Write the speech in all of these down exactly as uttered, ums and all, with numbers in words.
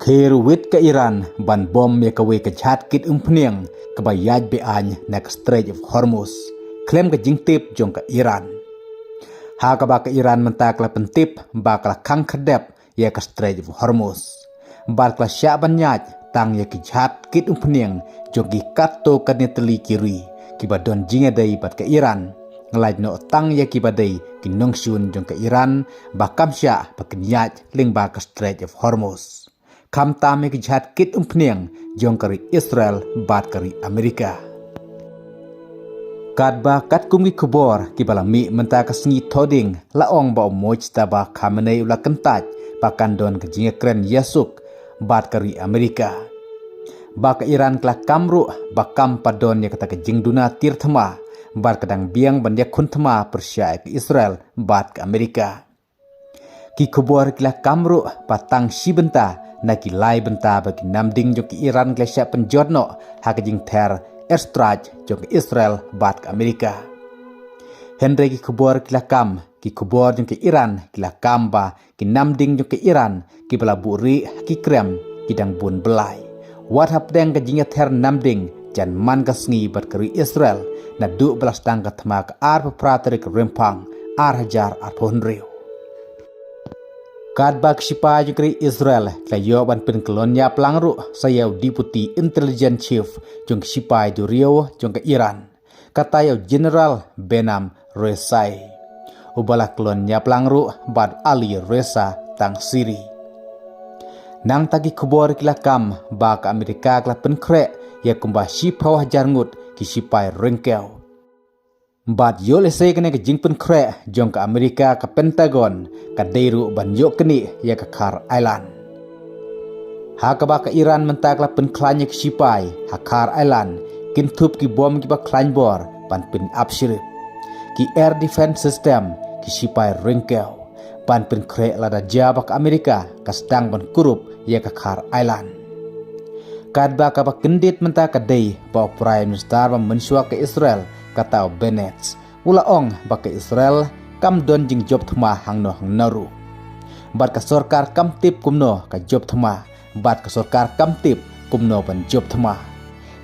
Te ruh wit ka Iran ban bom ïa kawei ka jahaj kit umphniang kaba ïaid be-aiñ na ka Strait of Hormuz, khlem ka jingtip jong ka Iran. Ha kaba ka Iran mynta ka la pyntip ba ka la khang khyrdep ïa ka Strait of Hormuz, bad ka la shah ban ïaid tang ïa ki jahaj kit umphniang jong ki katto katne tylli ki ri kiba don jingïadei bad ka Iran, lait noh tang ïa kiba dei ki nongshun jong ka Iran ba kam shah ba kin ïaid lyngba ka Strait of Hormuz, khamtam ïa ki jahaj kit umphniang jong ka ri Israel bad ka ri Amerika. Katba katkum ki khubor kiba la mih mynta ka sngi Thohdieng, la ong ba u Mojtaba Khamenei u la kyntait ba kan don ka jingïakren ïasuk bad ka ri Amerika, ba ka Iran ka la kam ruh ba kam pat don ïa kata ka jingduna tiar thma, bad ka dang biang ban ïakhun thma pyrshah ïa ka Israel bad ka Amerika. Ki khubor ki la kam ruh ba tang shi bynta na ki lai bynta ba ki namding jong ka Iran ki la shah pynjot noh ha ka jingther airstrike jong ka Israel bad ka Amerika. Hynrei ki khubor ki la kam, ki khubor jong ka Iran ki la kam ba ki namding jong ka Iran kiba la buhrieh ha ki krem ki dang bun byllai, wat hapdeng ka jingïather namding jan man ka sngi bad ka ri Israel, naduh ba la sdang ka thma ka arphew phra tarik Rymphang ar hajar arphew hynriew. Katba ki shipai jong ka ri Israel ki la ïoh ban pynkyllon ïaplang ruh sa ïa u Deputy Intelligence Chief jong ki shipai duriaw jong ka Iran, kata ïa u General Behnam Rezai, uba la kyllon ïaplang ruh bad Ali Reza Tangsiri. Nangta ki khubor ki la kam ba ka Amerika ka la pynkhreh ïa kumba shiphew hajar ngut ki shipai ryngkew. Bad ïoh lehse kane ka jingpynkhreh jong ka Amerika, ka Pentagon ka dei ruh ban ïoh knieh ïa ka Khair Island. Ha kaba ka Iran mynta ka la pynkhlaiñ ïa ki shipai ha Khair Island, kin thup ki bom kiba khlaiñ bor ban pynap shrip. Ki air defense system, ki shipai ryngkew, ban pynkhreh lada jia ba ka Amerika ka sdang ban kurup ïa ka Khair Island. Katba kaba kyndit mynta ka dei ba u Prime Minister ba mynshuwa ka Israel, kata u Bennett, u la ong ba ka Israel kam don jingjop thma hangno hangno ruh. Bad ka sorkar kam tip kumno ka jop thma, bad ka sorkar kam tip kumno ban jop thma.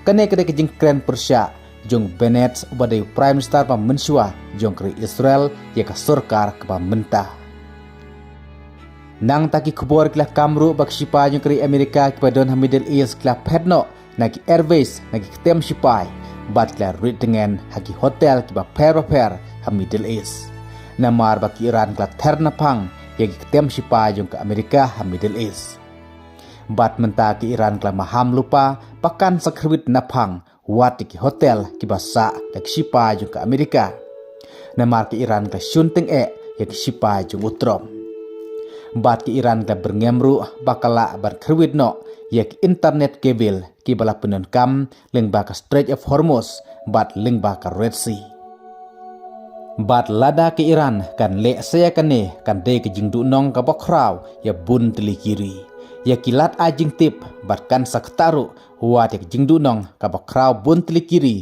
Kane ka dei ka jingkren pyrshah jong Bennett, uba dei u Prime Minister ba mynshuwa jong ka ri Israel, ïa ka sorkar kaba mynta. Nangta ki khubor ki la kam ruh ba ki shipai jong ka ri Amerika kiba don ha Middle East ki la phet noh na ki airbase na ki ktem shipai, bad ki la rit tngen ha ki hotel kiba pher bapher ha Middle East. Namar ba ka Iran ka la ther naphang ïa ki ktem shipai jong ka Amerika ha Middle East. Bad mynta ka Iran ka la maham lypa ba kan sa kyrwit naphang wat ïa ki hotel kiba sah da ki shipai jong ka Amerika. Namar ka Iran ka la shun tyngeh ïa ki shipai jong u Trump. Bad ka Iran ka la byrngem ruh ba ka lah ban kyrwit noh ïa ki internet cable kiba la pyndonkam lyngba ka Strait of Hormuz bad lyngba ka Red Sea. Bad lada ka Iran kan leh sa ïa kane, kan dei ka jingduhnong kaba khraw ïa bun tylli ki ri, ïa ki lad ai jingtip, bad kan sa ktah ruh wat ïa ka jingduhnong kaba khraw bun tylli ki ri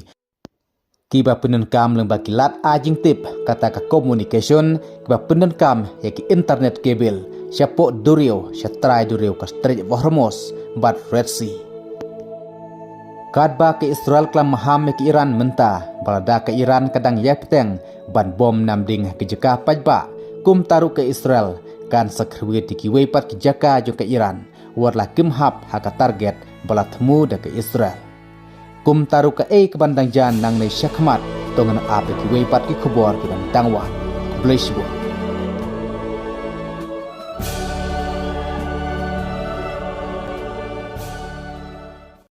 kiba pyndonkam lyngba ki lad ai jingtip, kata ka communication, kiba pyndonkam ïa ki internet cable shapoh duriaw sha trai duriaw ka Strait of Hormuz bad Red Sea. Katba ka Israel ka la maham ïa ka Iran mynta ba lada ka Iran ka dang ïai bteng ban bom namding ha ki jaka paidbah, kumta ruh ka Israel kan sa kyrwit ïa kiwei pat ki jaka jong ka Iran, wat la kim hap ha ka target ba la thmu da ka Israel. Kumta ruh kaei kaban dang jan nangne shakhmat, to ngin ap ïa kiwei pat ki khubor kiban dang wan. Khublei shibun.